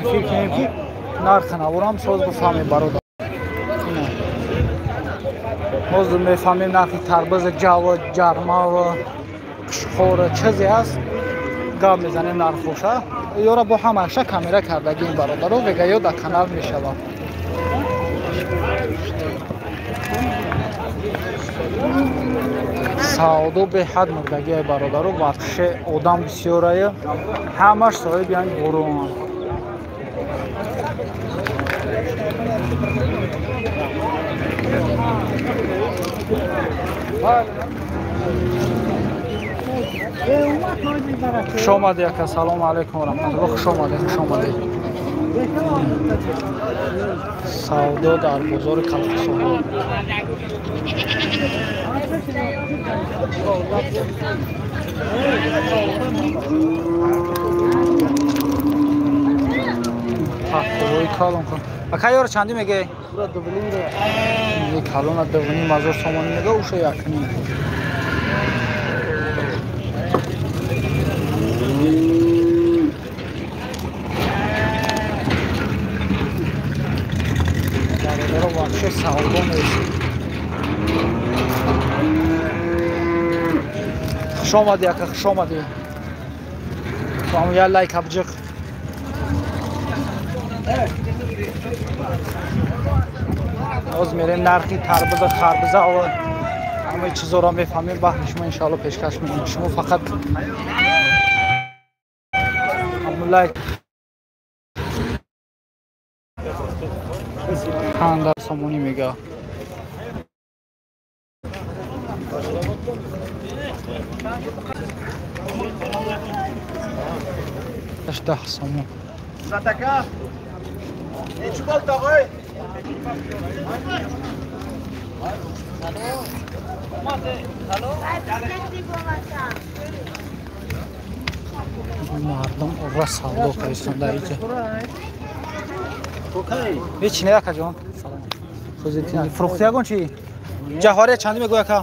Эфир кунем ки нархи наворам соз бифаҳмем бародар. Боз мефаҳмем нархи тарбуза, ҷава, ҷармава, қишқора чизе аст. Гап мезанем нархоша. Ёра бо ҳамаша камера кардагим бародаро, вега ё дар канал мешавад. Савдо беҳад мурдагиай бародаро, варше одам бисёрае, ҳамаш соҳиби ҳамин бурун. Хуш омадӣ ака, салому алайкум ва раҳматуллоҳ. Хуш омадӣ, хуш омадӣ. Савдо дар бозори Калхусоҳо. Пахтаҳои калон кун. Ака ёро чандӣ мегӯй? Калона 2,5 ҳазор сомонӣ мега, уша 1,5. Бародаро вообще савдо нест. Хуш омадӣ ака, хуш омадӣ. Ҳамон як лайк абҷиқ. Боз мерем нархи тарбуза, харбуза ва ҳамаи чизоро мефаҳмем, баҳри шумо иншоалло пешкаш мекунем. Шумо фақат ҳамон лайк 5 сомонӣ мега. 10 сомон. Мардум ура савдо кардистон дар инҷа. Ҳеч не ака ҷон. Фурӯхти ягон чи? Ҷаҳвария чандӣ мегӯй ака?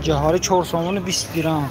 Ҷаҳвари 4 сомони 20 дирам.